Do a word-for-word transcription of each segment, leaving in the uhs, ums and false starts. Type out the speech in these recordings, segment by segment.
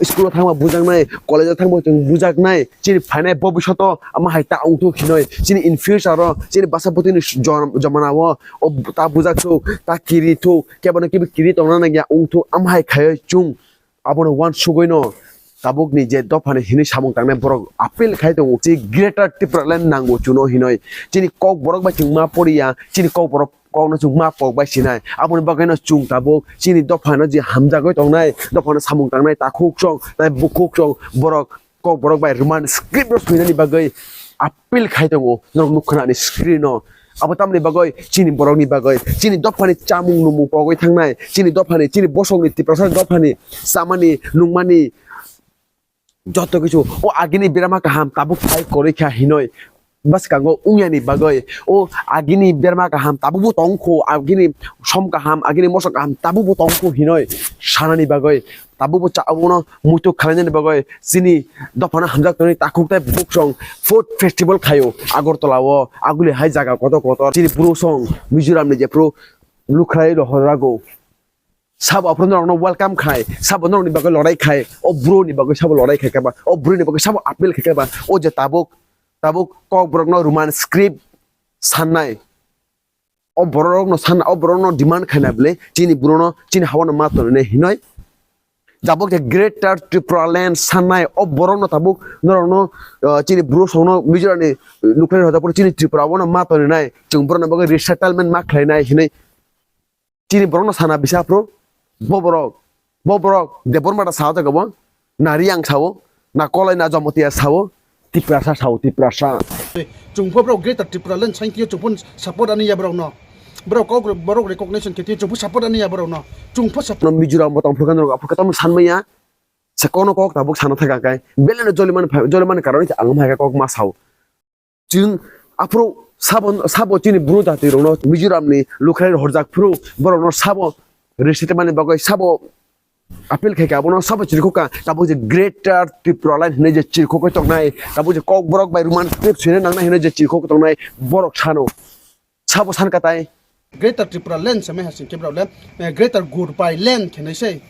School o thangma bujaknai, college o thangma chwng bujaknai, chini phainai bobishoto ama hai ta wngthok hinoi, chini in future o, chini bwsa bwtwini jom-, jomana o, o ta bujakthok, ta kirithok, kebono kebo kiri tongna nangya wngthok, ama hai khaioi chwng abono uansugui no tabukni je dophani hinui samung tangnai borok appeal khai tongo, chi Greater Tipraland nango chuno hinoi, chini kok borok bai chwng ma poriya, chini kok borok kokno chwng ma pok bai sinai. Aboni bagwino chwng tabuk chini dophano je hamjagwi tongnai, dophano samung tangnai takhuk chwng, tai bukhuk chwng borok kok borok bai Roman script rok swinani bagwi appeal khai tongo. Norok nukha ani screen o. Abo tamni bagwi chini borokni bagwi, chini dophani chamung numung pogwi thangnai, chini dophani, chini bosongni Tiprasa dophani chamani nungmani joto kichu o agini berma kaham tabuk phai koroi kha hinoi bwskango wngyani bagwi, o agini berma kaham tabukbo tongkho, agini som kaham, agini moso kaham tabukbo tongkho hinoi sanani bagwi tabukbo cha-, abono muitu khwlainani bagwi chini dophano hamjak tonwi takhuk tei bukhuk song food festival khaio Agartala o, aguli hai jaga kotor kotor chini bwrwi song Mizoram ni jephru lukhrai rohorrago. Sabo aphuru norokno welcome khai, sabo norokni bagwi lorai khai, o bwrwini bagwi sabo lorai khai khe ba, o bwrwini bagwi sabo appeal khai khe ba, o je tabuk, tabuk kok borokno Roman script sannai, o borokno sanna, o borokno demand khaina bwle chini bwrwino chini hawano ma tonwi hinoi. Tabuk je Greater Tripura Land sannai, o borokno tabuk norokno, uh, chini bwrwi songno Mizoramni, uh, nukhlai rwjak phuru chini Tripura o no ma tonwi nai, chwng borokni bagwi resettlement ma khlainai hinoi. Chini borokno sana bisa phuru, bo borok, bo borok Debbarma da sao jaga bo, na Riyang sao, na Kolai, na Jamatia sao, Tiprasa sao, Tiprasa. Chwng pho borok Greater Tripura Land sankhe chwng pho support ani ya borokno. Borok kok borok recognition khe chwng pho support ani ya borokno. Chwng pho support. No Mizoram bo tong phuru khe norok aphuru khe tamo sanmaya. Se kono kok tabuk sana thaka kai. Beleno joliman, joliman karon ang mai kok ma sao. Chwng aphuru sabo, sabo chini bru jati rokno Mizoram ni lukhrai horjak phuru borokno sabo resi tebani bagwi sabo appeal khai ka abono sabo chirikhok ka tabuk je Greater Tripura Land hinui je chirikhok tongnai tabuk je kok borok bai Roman script sene nangnai hinui je chirikhok tongnai borok sano sabo san katai. Greater Tripura Land se mai hasing kebra le, eh, Greater Gurpai Land khenai sei.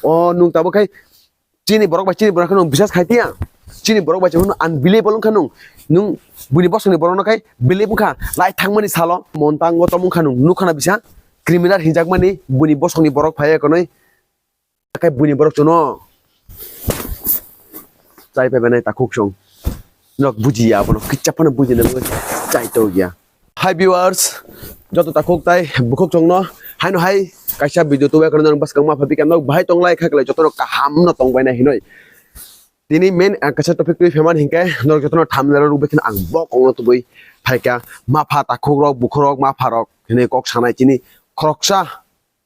O nung tabuk khai Chini borok bai chini borok no bisas khai tiya. Chini borok bai chini unbelievable wngkha nung. Nung bini bosongni borok no khai believe wngkha. Lai thangmani salo montango tom wngkha nung. Nukha na bisa criminal hinjakmani bini bosongni borok phai ekonoi. Khai bini borok chuno. Chai pai benai takhuk song. Nok bujiya abono kicha phano bujina chai to ya. Hi viewers, joto takhuk tai bukhuk chongno haino hai kaisa video tubai kono nang bwskang ma phabi kanok bahai tonglai khaklai jotono kaham no tongbai na hinoi. Tini main ang kaisa topic twi phaimani hinkhe norok jotono thumbnail rok rubui kheno ang bo kongno tubui phaikha mapha takhuk rok bukhuk rok mapha rok hinui kok sanai chini khoroksa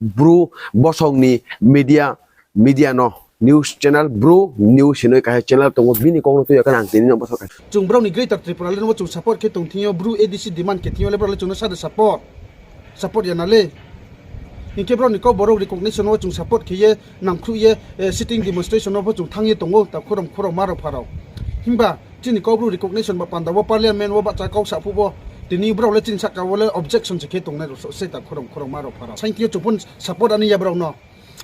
bru bosongni media, media no news channel bru news hinui kaisa channel tongo bini kokno twi yakhe ang tini no bosong kaisa. Chwng borokni Greater Tripura le no chwng support khe tong thingyo bru A D C demand khe thingyo le borok le chwngno sade support, support ya na le. Hinkhe borokni kok borok recognition o chwng support khe ye nangkhru ye, eh, sitting demonstration o bo chwng thang ye tongo ta khorok khorok ma rok pha rok. Himba Chini kok bru recognition ba panda o parliament o bacha kok sa phubo tini borok le chini saka o le objection se khe tongnai rok se ta khorok khorok ma rok pha rok. Sain khe chupun support ani ya borok no.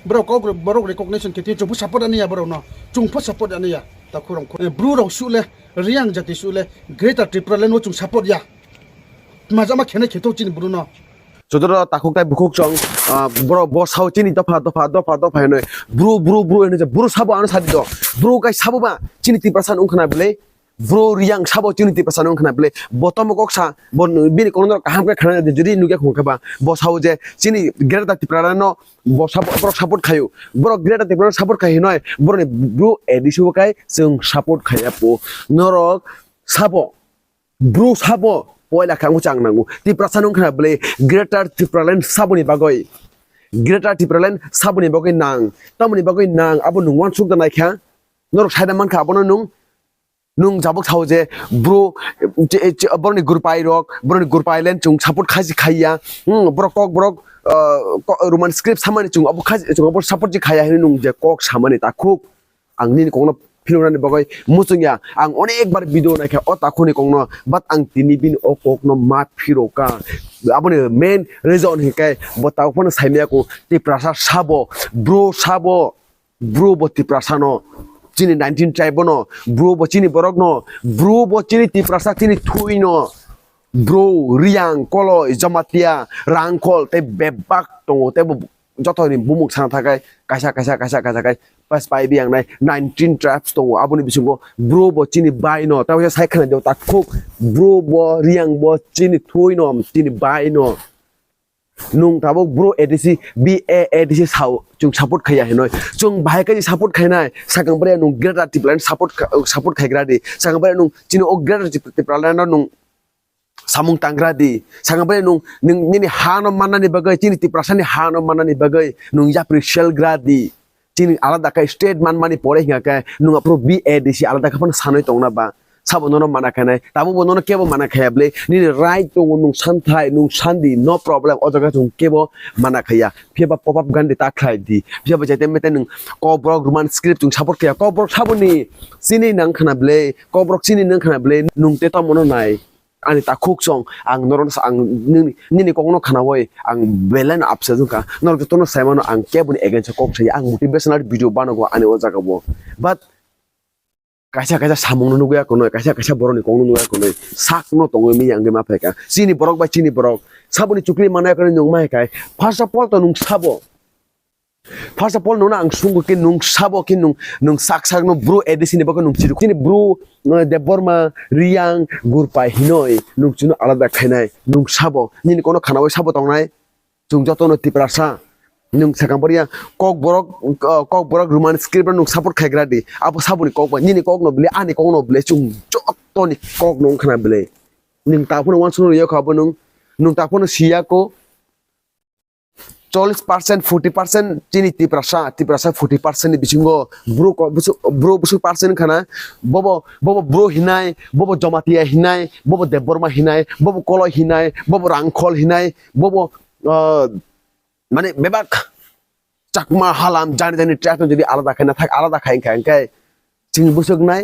Borok kok borok recognition khe tini chupun support ani ya borok no. Chung pho support ani ya ta khorok khorok. Bru rok su le Riyang jati su le Greater Tripura le no chung support ya. Majama khene khe to chini bru no. Jotoro takhuk tai bukhuk chong, ah, borok bo sao chini dopha, dopha, dopha, dopha hinui. Bru, bru, bru hinui je, bru sabo ano sadi do. Bru kai sabo ba chini Tiprasa wngkhana bwle. Bru Riyang sabo chini Tiprasa wngkhana bwle. Bo tomo kok sa, bo bini kono kaham khe khana de, jodi nugya khungkhe ba. Bo sao je chini Greater Tipraland no bo sabo, borok support khaio. Borok Greater Tipraland support khai hinui. Borok ni bru A D C o kai chwng support khaiya po. Norok sabo Bru sabo poila khe ang chang nango. Tiprasa nung khna bwle Greater Tipraland saboni bagwi. Greater Tipraland saboni bagwi nang. Tamoni bagwi nang abo nung wansuk da naikha. Norok saida mankha abono nung. Nung jabuk sao je bru, je, je, boroni gurpai rok, boroni gurpai len chung support khaji khaiya. Hmm, borok kok borok, uh, ko-, Roman script samani chung abo khaji, chung abo support ji khaiya hinui nung je kok samani takhuk. Ang nini kokno philunani bagwi muchungya. Ang onek bar video naikha o takhukni kokno, but ang tini bini o kokno ma phiroka. Aboni main reason hinkhe bo tabuk phano saimaya kho Tiprasa sabo, bru sabo, Bro bo Tiprasa no, chini nineteen tribe no, bro bo chini borok no, bro bo chini Tiprasa chini thui no, bro Riang, Koloi, Jamatia, Rangkhol tei bebak tongo, tei bo joto ni bumung sana thakai kaisa kaisa kaisa kaisa kai pas pai biyang nai nineteen tribes tongo, aboni bisingo bro bo chini bai no, tei sai khna jo takhuk bro bo Riang bo chini thui no, chini bai no. Nung tabuk bro A D C, B A A D C sao, chwng support khaiya hinoi. Chwng bahai khe support khainai, sakang bre nung Greater Tipraland support kha-, support khaigra di. Sakang bre nung chini o Greater Tip-, Tipraland no nung samung tangra di. Sakang bre nung, nung nini ha no mannani bagwi, chini Tiprasa ni ha no mannani bagwi nung yapri sel gra di. Chini alada khe state manmani pore hingkha khe nung aphuru B A D C alada khe phano sanwi tongna ba. Sabo nono mana khainai, tabukbo nono kebo mana khaiya bwle, nini right tongo, nung santhai, nung sandi, no problem, o jaga chwng kebo mana khaiya. Phiya ba pop up gandi ta khlai di, phiya ba jete mete nung Kokborok Roman script chwng support khaiya, Kokborok saboni chini nang khna bwle, Kokborok chini nang khna bwle, nung te tamo no nai. Ani takhuk song, ang norok sa-, ang nini, nini kokno khnawi, ang belai no upset wngkha, norok jotono saimano ang keboni against o kok saya, ang motivational video banago ani o jaga o. But kaisa kaisa samung no nugwi akonoi, kaisa kaisa borok ni kok no nugwi akonoi, sak no tongwi manya wngwi ma phaikha. Chini borok bai chini borok, saboni chukli manai akonoi nung ma hai khai. First of all to nung sabo. First of all, nono ang sungo khe nung sabo khe nung, nung sak sak no bro A D C ni bagwi nung chiruk. Chini bro, uh, Debbarma, Riang, Gurpai hinoi nung chino alada khainai. Nung sabo, nini kono khanawi sabo tongnai. Chwng jotono Tiprasa. Nung sakang poriya Kokborok, uh, Kokborok Roman script no nung support khaigra di. Abo saboni kok ba, nini kok no bile, ani kok no bile, chwng jotoni kok no wngkhana bile. Nung taphano uansukno riyakho abo nung, nung taphano siyako. Chollish percent, forty percent chini Tiprasa, Tiprasa forty percent ni bisingo bro ko-, busu-, bro busu percent khana, bobo, bobo bro hinai, bobo Jamatia hinai, bobo Debbarma hinai, bobo Koloi hinai, bobo Rangkhol hinai, bobo, ah, mane bebak Chakma, Halam, jani jani tribe no jodi alada khaina thak, alada khai kha, hingkhe chini busuk nai,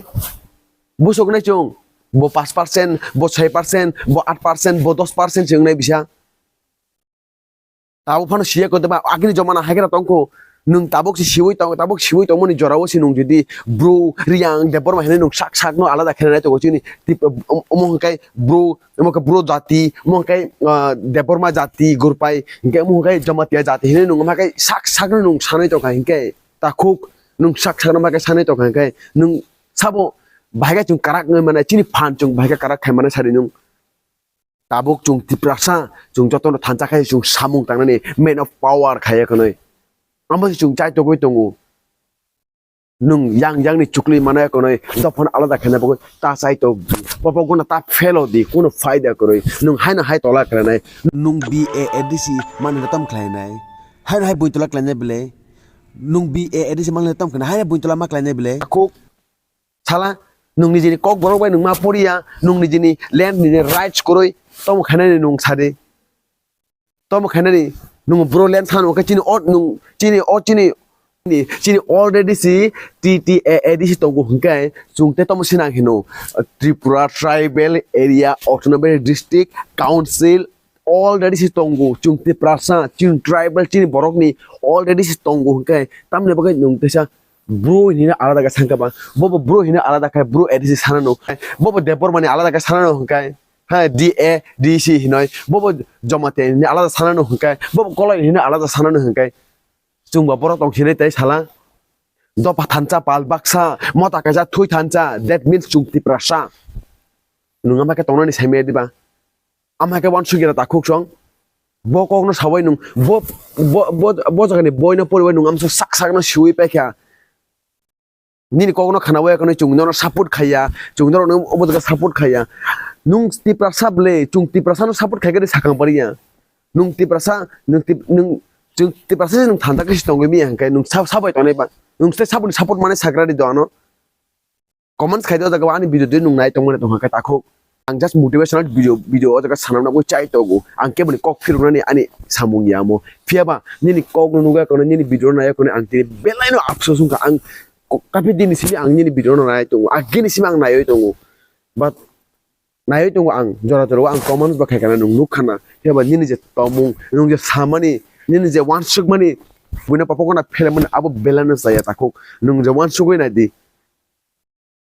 busuk nai chwng, bo pash percent, bo soi percent, bo aat percent, bo dos percent chwng nai bisa. Tabuk phano siya ko deba, agini jomana hai khe tongkho. Nwng tabuk si siwi tong, tabuk siwi tongmani jorao si nwng jodi bro Riang Debbarma hinwi nwng sak sak no alada khe nai tongo chini tip, omo hwnkhe bro, omo khe bro jati, omo hwnkhe, ah, Debbarma jati, Gurpai, hwnkhe omo hwnkhe Jamatia jati hinwi nwng omo khe sak sak no nwng sanwi tongkha hwnkhe takhuk nwng sak sak no omo khe sanwi tongkha hwnkhe nwng sabo bahai khe chwng kwrak wngwi mano, chini phan chwng bahai khe kwrak khai mano sadi nwng. Tabuk chwng Tiprasa, chwng jotono thansa khai chwng samung tangnani man of power khai ya khnwi. Amo se chwng chai togwi tongo. Nwng yang yang ni chukli mano ya khnwi, dophano alada khaina bagwi ta chai to, bobo guna ta phelo di, kuno phaida kwrwi. Nwng haino hai tola kranai. Nwng B A A D C manwi tam khlainai. Haino hai buitula khlainai bwle. Nwng B A A D C manwi tam khlainai, haino buitula ma khlainai bwle. Kuk Sala, nwng nijini Kokborok bai nwng ma poriya, nwng nijini land nini rights kwrwi, tomo khainani nwng sadi. Tomo khainani nwng bro land sano khe chini o nwng, chini o chini, chini already si T T A A D C tongo hwnkhe chwng tei tomo sinang hino, Tripura Tribal Area Autonomous District Council already si tongo, chwng Tiprasa, chini tribal, chini borokni already si tongo hwnkhe tamni bagwi nwng teisa bro hinwi alada khe sankha ba, bobo bro hinwi alada khe bro A D C sana no, bobo Debbarmani alada khe sana no hwnkhe, ha, D A D C hinwi, bobo Jamatia hinwi alada sana no hwnkhe, bobo Koloi hinwi alada sana no hwnkhe, chwngba borok tong sinai tei sala, dopha thansa, pal baksa, mota kaisa, thui thansa, that means chwng Tiprasa. Nwng ama khe tongnani saimaya diba? Ama khe uansukya takhuk song. Bo kokno sawi nwng bo, bo, bo, bo jagani boino poriwi nwng amsa sak sakno siwi paikha. Nini kokno khanawi akhwnwi chwng nono support khaiya, chwng norokno obo jaga support khaiya. Nwng Tiprasa bwle, chwng Tiprasano support khaikhe de sakang pariya. Nwng Tiprasa, nwng Tip-, nwng, chwng Tiprasa se nwng thanda khe si tongwi miya hwnkhe nwng sa-, sabai tongnai ba. Nwng se saboni support mane sakrani do ano. Comments khai di o jaga o ani video de nwng nai tongmani tongkha khe takhuk. Ang just motivational video, video o jaga sanamna bo chai tongo. Ang keboni kok phiroknani ani samung ya mo. Phiya ba nini kok no nugwi kono, nini video no nai kono ang tini belai no afsosh wngkha. Ang ko-, kaphir dini simi ang nini video no nai tongo. Agini simi ang naiwi tongo. But naiwi tongo ang, jora jora o ang comments bo khaikha na nwng nukha na. Phiya ba nini je tongmung, nwng je samani, nini je uansukmani, Buino popo gana phelemani abo belano chaya takhuk. Nwng je wansugwi naidi.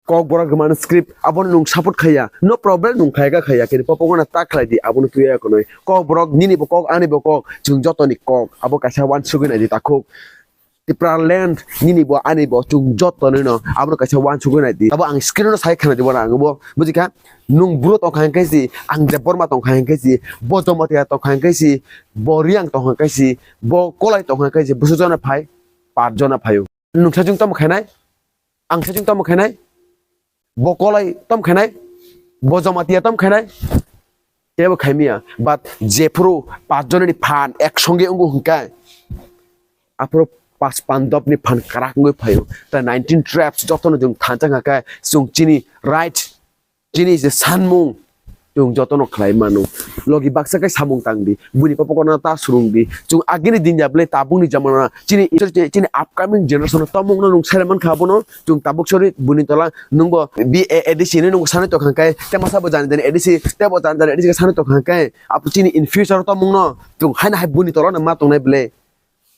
Kokborok rwmani script abono nwng support khaiya. No problem, nwng khaika khaiya. Kini popo gana ta khlaidi abono tuya konoi. Kokborok nini bo kok, ani bo kok, chwng jotoni kok. Abo kaisa wansugwi naidi takhuk. Tipraland nini bo ani bo chwng joto nino abono kaisa wansugwi naidi. Abo ang screen o sai khna di bono ang bo bujikha. Nwng bro tongkha hwnkhe si, ang Debbarma tongkha hwnkhe si, bo Jamatia tongkha hwnkhe si, bo Riang tongkha hwnkhe si, bo Kolai tongkha hwnkhe si, bwswk jona phai, pat jona phaio. Nwng sajwng tamo khainai, ang sajwng tamo khainai, bo Kolai tom khainai, bo Jamatia tom khainai, tebo khaimia. But jephuru pach jonani phan ek songe wngo hwnkhe, aphuru pas pandobni phan kwrak wngwi phaio. Ta nineteen tribes jotono chwng thansa hwnkhe chwng chini right, chini je sanmung chwng jotono khlai mano. Logi baksa khe samung tang di, buini popo kono ta surung di. Chwng agini din ya ble tabukni jamana chini, chini upcoming generation tomungno nwng sere mankha abono. Chwng tabuk sori buini tola nwngbo B A A D C hinwi nwngbo sanwi tongkha khe, tei masa bo jani jani A D C, tei bo jani jani A D C khe sanwi tongkha khe, apo chini in future tomungno chwng haino hai buini tola no ma tongnai ble.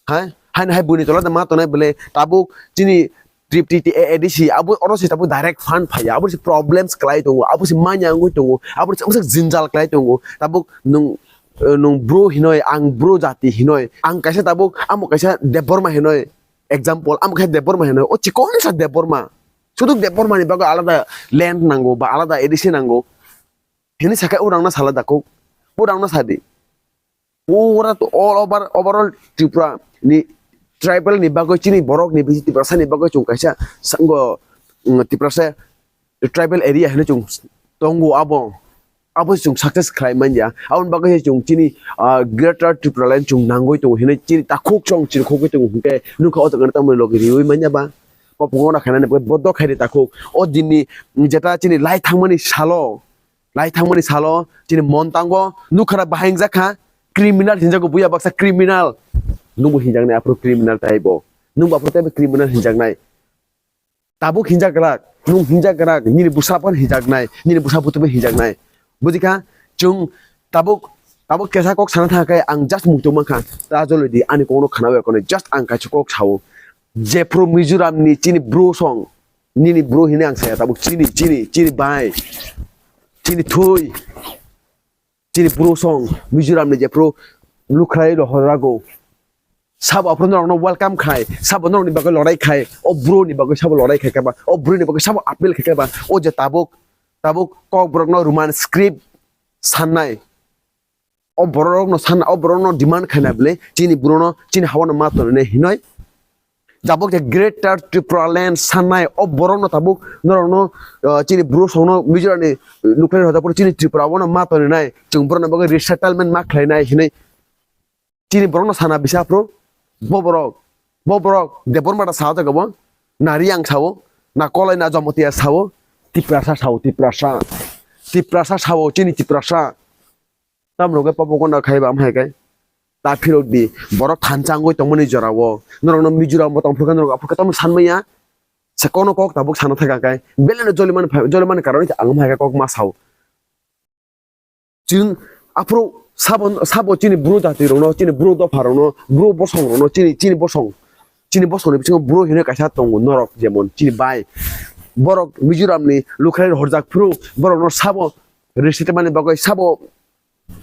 Hai, haino hai buini tola no ma tongnai ble. Tabuk chini trip T T A A D C abo oro se tabuk direct fund phaiya, abo se problems klai tongo, abo se manya wngwi tongo, abo se, abo se jinjal klai tongo. Tabuk nwng, eh, nwng bro hinoi, ang bro jati hinoi, ang kaisa tabuk amo kaisa Debbarma hinoi. Example, amo khe Debbarma hino, o chikon sa Debbarma. Suduk Debbarma ni bagwi alada land nango ba alada A D C nango. Hini sakhe urang na sala dakuk. Urang na sadi. Pura to all over, overall Tripura ni tribal ni bagwi chini borok ni bisi Tiprasa ni bagwi chwng kaisa sango, mm, Tiprasa tribal area hino chwng tongo abo. Abo chwng success khlai manya. Aboni bagwi se chwng chini, ah, Greater Tripura Land chwng nangwi tongo hinwi chini takhuk chwng chirikhogwi tongo hinkhe nukha o jaga tamoni logi riwi manya ba. Popungo na khainani bagwi bodo khairi takhuk. O dinni jeta chini lai thangmani salo, lai thangmani salo chini Montango nukha na bahai wngjakha criminal hinjago buya baksa criminal. Nungbo hinjaknai aphuru criminal taibo. Nungbo aphuru taibo criminal hinjaknai. Tabuk hinjak glak, nwng hinjak glak, nini bwsa phano hinjaknai, nini bwsa bwtwi bo hinjaknai. Bujikha, chwng tabuk, tabuk kesa kok sana thangkhe ang just muitu mankha, ta jolodi ani kokno khnawi ya khwnwi, just ang kaisa kok sao. Jephru Mizoram ni chini bro song, nini bro hinwi ang saya tabuk chini, chini, chini bai, chini thwi. Chini bro song Mizoram ni jephru lukhlai rohor rago. Sabo aphuru norokno welcome khai, sabo norokni bagwi lorai khai, o bro ni bagwi sabo lorai khai kaba, o bro ni bagwi sabo appeal khai kaba, o je tabuk, tabuk kok borokno Roman script sannai. O borokno sanna, o borokno demand khaina bwle chini brono, chini hawano ma tonwi hinoi. Tabuk je Greater Tripura Land sannai, o borokno tabuk norokno, uh, chini bro songno Mizoram ni, uh, nukhlai rw tabuk chini Tripura o no ma tonwi nai, chwng borokno bagwi resettlement ma khlai nai hinwi chini borokno sana bisa phuru bo borok, bo borok Debbarma da sa o jaga bo, na Riang sao, na Kolai na Jamatia sao, Tiprasa sao, Tiprasa, Tiprasa sao, chini Tiprasa. Tamrok khe popo gana khai ba, amhai khe ta phirok di, borok thansa wngwi tongmani jora o, norok no Mizoram bo tong phuru khe norok aphuru khe tamo san manya, se kono kok tabuk sana thaka khe, belai no joli mani phai, joli mani karon khe ang amhai khe kok ma sao. Chwng aphuru sabo, sabo chini bru jati rok no, chini bru dopha rok no, bru bosong rok no, chini, chini bosong, chini bosong ni bisingo bru hinwi kaisa tongo norok, jemon chini bai, borok Mizoram ni lukhlai horjak phuru borok no sabo resettlement ni bagwi sabo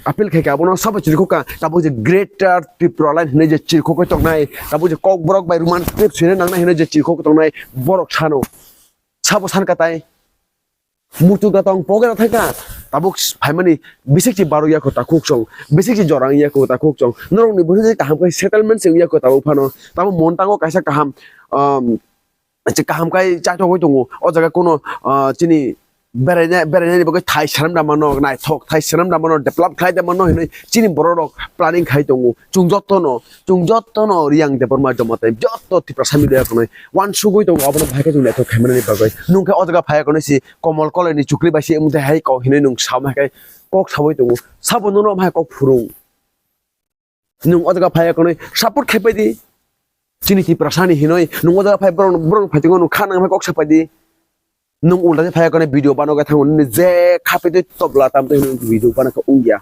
appeal khai kha, abono sabo chirikhok kha, tabuk je Greater Tripura Land hinwi je chirikhogwi tongnai, tabuk je Kokborok bai Roman script swina nangnai hinwi je chirikhogwi tongnai, borok sano. Sabo san kha tai, muchung da tong pogera thai kha, tabuk phaimani bisik chi barwi ya kho takhuk chwng, bisik chi jorang ya kho takhuk chwng, norokni bwswk kaham khe settlement se wng ya kho tabuk phano, tabuk Montango kaisa kaham, um, je kaham khai chaithogwi tongo. O jaga kuno, ah, chini beraina, berainani bagwi thai selam da mano, naithok thai selam da mano, develop khlai da mano hinwi chini borok rok planning khai tongo. Chwng jotono, chwng jotono Riang Debbarma Jamatia joto Tiprasa media rok tongnai wansugwi tongo, abono bahai khe chwng naithok khai manani bagwi. Nwng khe o jaga phai ya konwi si Komol Kolai ni chukli bai si wng tei hai kok hinwi nwng sama khe kok saui tongo. Sabo nono bahai kok phurung. Nwng o jaga phai ya konwi support khai pai di. Chini Tiprasa ni hinoi nwng o jaga phai borok, borok phai tongo, nwng kha nang phai kok sa pai di. Nwng ulta se phai ya konwi video bano khe thango, nini je kha pai twi tobla tam twi nwng video bano khe wng ya.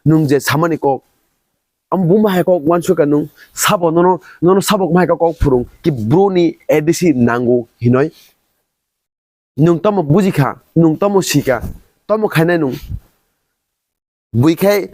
Nwng je samani kok, Amo buma hai kok uansukha nwng, sabo nono, nono sabo buma hai kok phurung ki bro ni A D C nango hinoi. Nwng tamo bujikha, nwng tamo sikha, tamo khainai nwng. Bui khai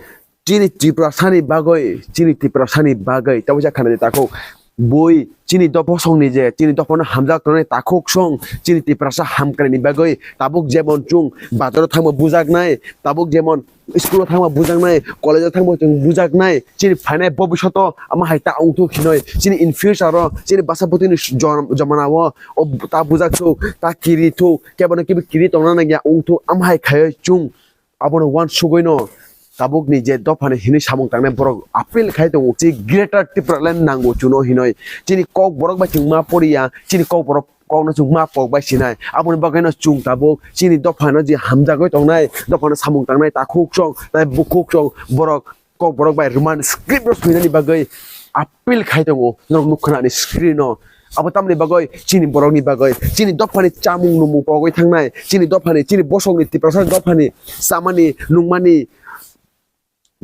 chini Tiprasani bagwi, chini Tiprasani bagwi, tamo sa khanani takhuk. Bui chini dophosongni je, chini dophano hamjak tongnai takhuk song, chini Tiprasa hamkrai ni bagwi, tabuk jemon chwng bazaro thangma bujaknai, tabuk jemon school o thangma bujaknai, college o thangma chwng bujaknai, chini phainai bobishoto ama hai ta wngthuk hinoi, chini in future o, chini basa bwtwini jom-, jomana o, o ta bujak thuk, ta kiri thuk, kebono kibi kiri tongna nangya wngthuk, ama hai khaioi chwng abono uansugwi no tabukni je dophani hinwi samung tangnai borok appeal khai tongo, chi Greater Tipraland nango chuno hinoi. Chini kok borok bai chwng ma poriya, chini kok borok kokno chwng ma pok bai sinai. Aboni bagwino chwng tabuk chini dophano je hamjagwi tongnai, dophano samung tangnai takhuk song, tai bukhuk song borok kok borok bai Roman script rok swinani bagwi appeal khai tongo, norok nukha ani screen o. Abo tamni bagwi chini borokni bagwi, chini dophani chamung numung pogwi thangnai, chini dophani, chini bosongni Tiprasa dophani chamani nungmani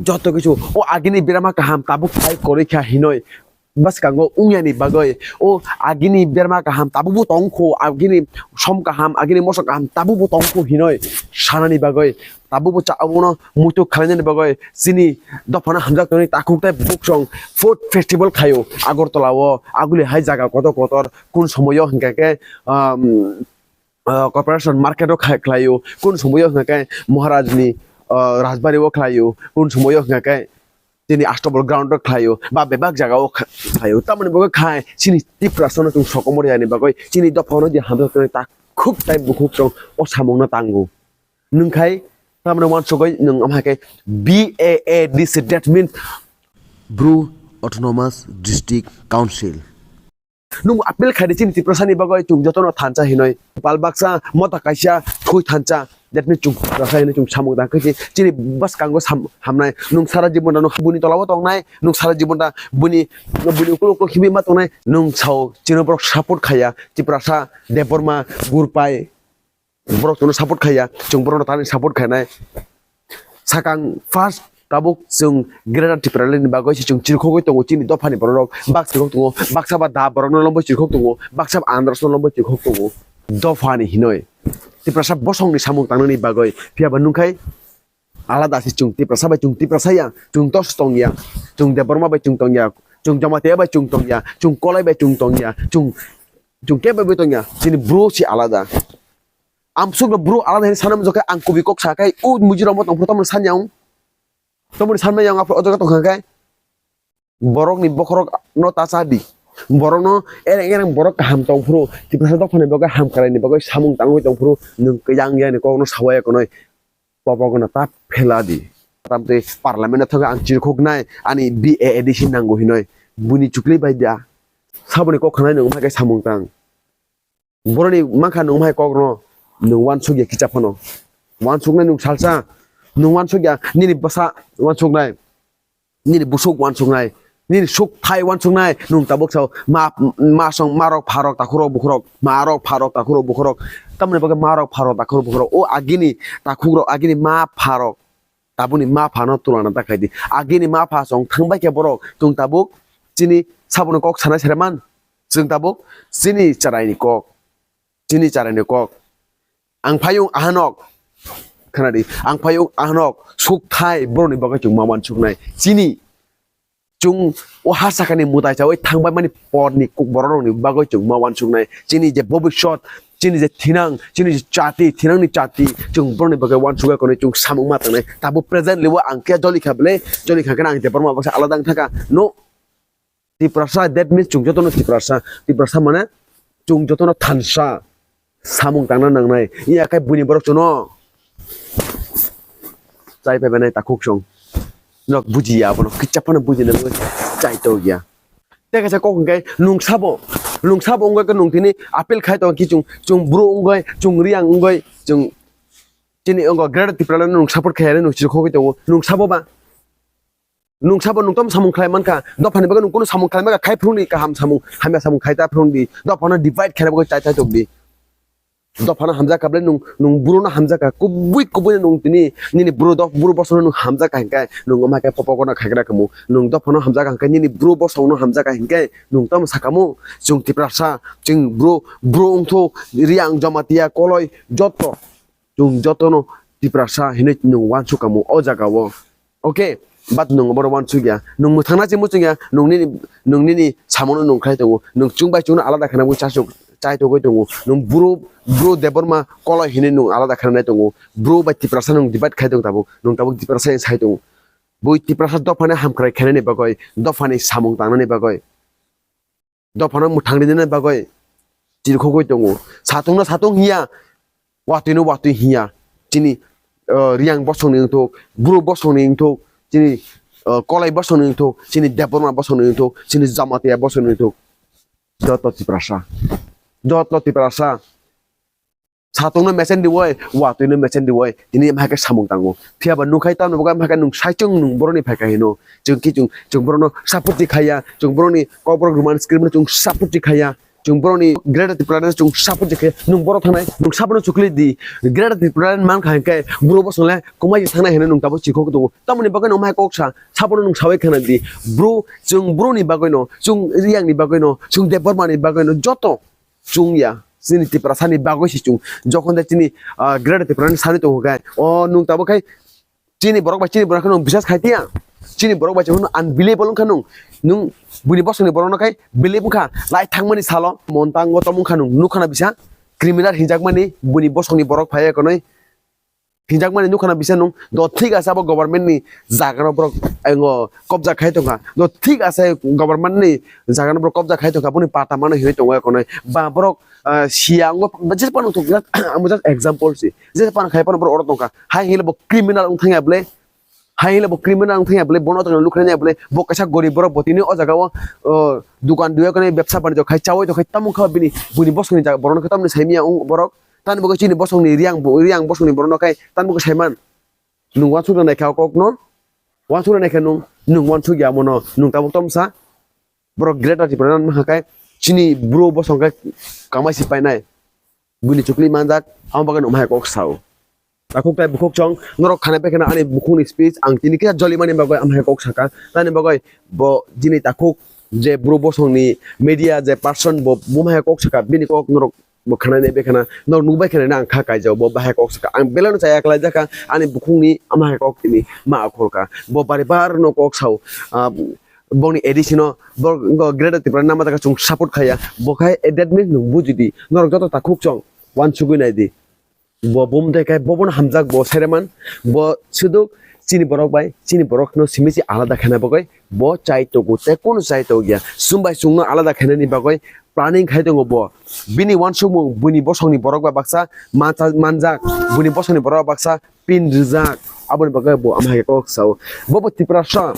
joto kichu o agini berama kaham tabuk phai kwrwi kha hinoi bwskango wngyani bagwi, o agini berma kaham tabukbo tongkho, agini som kaham, agini moso kaham tabukbo tongkho hinoi sanani bagwi, tabukbo cha-, abono muitu khlainani bagwi chini dophano hamjak tongwi takhuk tei buksong food festival khlaio Agartala o, aguli hai jaga kotor kotor, kun somoio hwnkha khe, um, ah, corporation market o kha-, khlaio, kun somoio hwnkha khe Maharaj ni, ah, Rajbari o khlaio, kun somoio hwnkha khe chini Astabal ground o khlaio, ba bebak jaga o kha-, khlaio. Tamoni bo khai chini Tiprasa no chwng sokomor yani bagwi chini dophano je hamjak tongwi takhuk tai bukhuk chwng o samung no tango. Nwng khai tamoni uansugwi nwng amha khe B A A D C, that means Bru Autonomous District Council. Nwng appeal khai di chini Tiprasa ni bagwi chwng jotono thansa hinoi. Pal baksa mota kaisa thwi thansa. That means chwng Tiprasa hinoi chwng samung tang khe chini bwskango sam-, hamnai. Nwng sara jibon da nwng buni tolao tongnai. Nwng sara jibon da buni, buni uklo uklo khibi ma tongnai. Nwng sao chini borok support khaiya. Tiprasa, Debbarma, Gurpai. Borok chwngno support khaiya, chwng borokno tani support khainai. Sakang first tabuk chwng Greater Tipraland ni bagwi se chwng chirikhogwi tongo, chini dophani borok rok bak chirikhok tongo, baksa ba da borokno lombo chirikhok tongo, baksa ba Andhra songno lombo chirikhok tongo. Dophani hinoi Tiprasa bosongni samung tangnani bagwi, phiya ba nungkhai alada se chwng Tiprasa bai chwng Tiprasa ya, chwng tos tongya, chwng Debbarma bai chwng tongya, chwng Jamatia bai chwng tongya, chwng Kolai bai chwng tongya, chwng, chwng kebo bai tongya, chini bro se alada. Amsuk no bro alada hini sanam jokai ang kubi kok sakai, o mujuramo tongphuru tamoni sanyang. Tamoni sanmai yang aphuru o jaga tongkha kai. Borokni bokhorok no ta cha di. Borokno ereng ereng borok kaham tongphuru, Tiprasa dophani bagwi hamkraini bagwi samung tangwi tongphuru, nwng kiyang yani kokno sawaya konoi. Bobogno ta phela di. Tamtwi parliament o thangwi ang chirikhoknai ani B A A D C nango hinoi. Buini chukli bai da. Saboni kok khanai nwng hai khe samung tang. Boroni mankha nwng hai kokno nwng uansukya kicha phano. Uansuknai nwng salsa, nwng uansukya nini bwsa uansuknai, nini busuk uansuknai, nini suk thai uansuknai, nwng tabuk sao ma, ma song, ma rok, pha rok, takhuk rok, bukhuk rok, ma rok, pha rok, takhuk rok, bukhuk rok, tamoni bagwi ma rok, pha rok, takhuk rok, bukhuk rok, o agini takhuk rok, agini ma pha rok. Tabukni ma phano tulana ta khaidi. Agini ma pha chwng thangbai khe borok chwng tabuk chini sabono kok sana sere man. Chwng tabuk chini charaini kok. Chini charaini kok. Ang phayung ahanok. Khanadi. Ang phayung ahanok. Sukthai borokni bagwi chwng ma uansuknai. Chini Chwng o ha sakani mwtai chawi thangbai mani porni kok borok rokni bagwi chwng ma uansuknai. Chini je bobiswt, chini je thinang, chini je chati, thinangni chati, chwng borokni bagwi uansukya konwi chwng samung ma tangnai. Tabuk presently o ang khe jolikha bwle, jolikha khe ang Debbarma baksa alada wng thaka. No, Tiprasa, that means chwng jotono Tiprasa. Tiprasa mane chwng jotono thansa. Samung tangna nangnai. Iya khe buini borok chwngno chai phaibai nai takhuk chwng. Norok bujiya abono, kicha phano bujina bagwi chai tokya. Tei kaisa kok hwnkhe nwng sabo, nwng sabo wngwi khe nwng tini appeal khai tongo kichung, chwng bru wngwi, chwng riyang wngwi, chwng chini wngwi Greater Tipraland nwng support khai hinwi nwng chirikhogwi tongo. Nwng sabo ba? Nwng sabo nwng tamo samung khlai mankha, dophani bagwi nwng kunu samung khlai mankha, khai phwrwngdi kaham samung, hamya samung khai ta phwrwngdi, dophano divide khaina bagwi chai chai tongdi. Dophano hamjakha bwle nwng, nwng buro no hamjakha, kubui kubui no nwng tini nini buro doph-, buro bosong no nwng hamjakha hinkhe nwng omo hai khe popo kono khaigra kamo. Nwng dophano hamjakha hinkhe nini buro bosong no hamjakha hinkhe nwng tamo sakamo. Chwng Tiprasa, chwng buro, buro wngthok, Riang, Jamatia, Koloi, joto, chwng joto no Tiprasa hinwi nwng uansuk kamo o jaga o. Okay, but nwng oborok uansuk ya. Nwng mwthangna se muchung ya, nwng nini, nwng nini samung no nwng khlai tongo. Nwng chwng bai chwng no alada khana bo chasuk, chai togwi tongo. Nwng buro, buro Debbarma Koloi hinwi nwng alada khana nai tongo. Buro bai Tiprasa nwng divide khai tong tabuk. Nwng tabuk Tiprasa sai tongo. Bui Tiprasa dophani hamkrai khainani bagwi, dophani samung tangnani bagwi. Dophano mwthang rinani bagwi chirikhogwi tongo. Satungno satung hiya, watwino watwi hiya. Chini, uh, Riang bosongni wngthok, buro bosongni wngthok, chini, uh, Koloi bosongni wngthok, chini Debbarma bosongni wngthok, chini Jamatia bosongni wngthok. Joto Tiprasa. Joto Tiprasa. Satungno mesen diwoi, watwino mesen diwoi, tini omo hai khe samung tango. Phiya ba nukhai tamo bo omo hai khe nwng saichung nwng boroni phaikha hino. Chwng ki chwng, chwng borokno support di khaiya, chwng borokni kokborok Roman script no chwng support di khaiya, chwng borokni Greater Tipraland no chwng support di khaiya. Nwng borok thangnai, nwng sabono chukli di. Greater Tipraland man kha hinkhe buro bosongle kwmai di thangnai hino nwng tabuk chikhok tongo. Tamoni bagwi nwng omo hai kok sa, sabono nwng sabai khana di. Bro, chwng boroni bagwino, chwng Riangni bagwino, chwng Debbarmani bagwino, joto chwng ya, chini Tiprasani bagwi se chwng. Jokhon de chini, ah, Greater Tipraland sani tongo khe, o nwng tabuk khai chini borok bai chini borok kheno bisas khai tiya. Chini borok bai chini unbelievable wngkha nwng. Nwng buini bosongni borokno khai believe wngkha. Lai thangmani salo montango tamo wngkha nwng nukha na bisa criminal hinjakmani buini bosongni borok phai ekonoi. Hinjakmani nukha na bisa nwng, do thik asa bo government ni jaga no borok, eh, ngo kobja khai tongkha, do thik asa government ni jaga no borok kobja khai tongkha, boni pata mano hinwi tongo ekonoi ba borok, ah, siya ngo jesa phano tongkha, amo just example si, jesa phano khai phano borok oro tongkha, hai hinle bo criminal wng thangya bwle, hai hinle bo criminal wng thangya bwle, bono tongna lukhranya bwle, bo kaisa gorib borok bo tini o jaga o, oh, dukan duya khe bebsa banijyo khai chawi tongkha, tamo wngkha bini, buini bosongni jaga borok no khe tamoni saimanya wng borok. Tani bagwi chini bosongni Riang bo, Riang bosongni borokno khe tani bagwi saiman. Nwng uansukna naikha o kokno, uansukna naikha nwng, nwng uansuk ya omono, nwng tabuk tomsa. Borok Greater Tipraland wngkha khe chini bro bosong khe kamai si painai. Buini chukli manjak, amo bagwi nwng hai kok sao. Takhuk tai bukhuk chwng, norok khana bai kheno ani bukhukni speech ang tini kisa jolimani bagwi amo hai kok saka. Tani bagwi bo chini takhuk je bro bosongni media je person bo, bo hai kok saka, bini kok norok bo khana nai bai khana, norok nukbai khana ang kha kaijao bo bahai kok saka. Ang belai no chaya khlai jakha ani bukhukni ama hai kok tini ma akhol kha. Bo bari bar no kok sao, ah, boni A D C no, bo, bo Greater Tipraland nama jakha chwng support khaiya. Bo khai, eh, that means nwng bujidi. Norok joto takhuk chwng uansugwi naidi. Bo bumthai khai, bo bono hamjak, bo sereman, bo suduk chini borok bai, chini borok no simi si alada khana bagwi, bo chai togo, te kono chai togya. Chwng bai chwng no alada khainani bagwi planning khai tongo bo. Bini uansukmung, buini bosongni borok ba baksa mansa-, manjak, buini bosongni borok ba baksa pin rijak, aboni bagwi bo ama hai kok sao. Bo bo Tiprasa,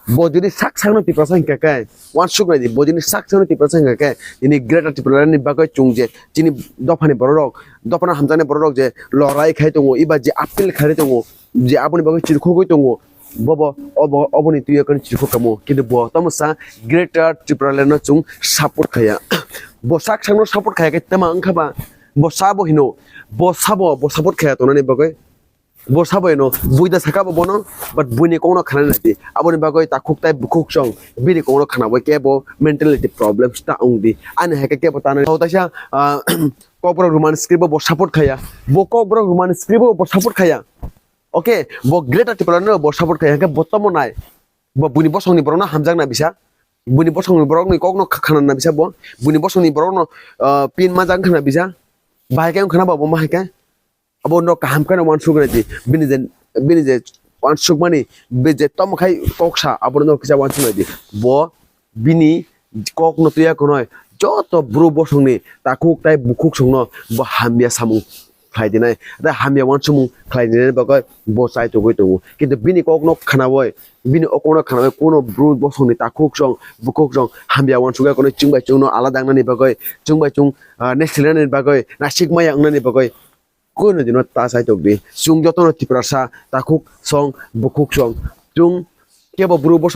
bo jodi sak sakno Tiprasa hinkha khe, uansuk nai di, bo jodi sak sakno Tiprasa hinkha khe, ini Greater Tipraland ni bagwi chwng je chini dophani bororok, dophano hamjaknai bororok je lorai khai tongo, iba je appeal khai tongo, je aboni bagwi chirikhogwi tongo, bobo obo, oboni twiwi khe chirikhok kamo, kintu bo tamo sa Greater Tipraland no chwng support khaiya. Bo sak sakno support khaiya khe tama wngkha ba, bo sabo hino, bo sabo, bo support khaiya tongnani bagwi. Bo sabo eno, buida saka bo bono, but buini kokno khana nai di. Aboni bagwi takhuk tai bukhuk chwng, bini kokno khana bai kebo mentality problems ta wng di. Ani hai khe kebo ta nai. Taisa, ah, kokborok Roman script bo, bo support khaiya. Bo kokborok Roman script bo, bo support khaiya. Okay, bo Greater Tipraland no bo support khaiya, hwnkhe bo tamo nai. Bo buini bosongni borokno hamjakna bisa. Buini bosongni borokni kokno kha-, khanana bisa bo. Buini bosongni borokno, ah, pin majak khana bisa. Bahai khe wng khana ba bo ma hai khe. Abo no kaham khe no uansuk nai di. Bini je, bini je uansukmani, be je tamo khai kok sa, abo no kisa uansuk nai di. Bo bini kok no tuya khonoi, joto bro bosongni takhuk tai bukhuk songno bo hamya samung khlai dinai, tei hamya uansukmung khlai dinai bagwi bo chai togwi tongo. Kintu bini kok no khnaui, bini o kok no khnaui kuno bro bosongni takhuk song, bukhuk song hamya uansuk ya khonoi chwng bai chwng no alada wngnani bagwi, chwng bai chwng, ah, next level ni bagwi, naisik maya wngnani bagwi, Kuno dino ta chai tok di. Chwng jotono Tiprasa, takhuk song, bukhuk song. Chwng kebo bru bosong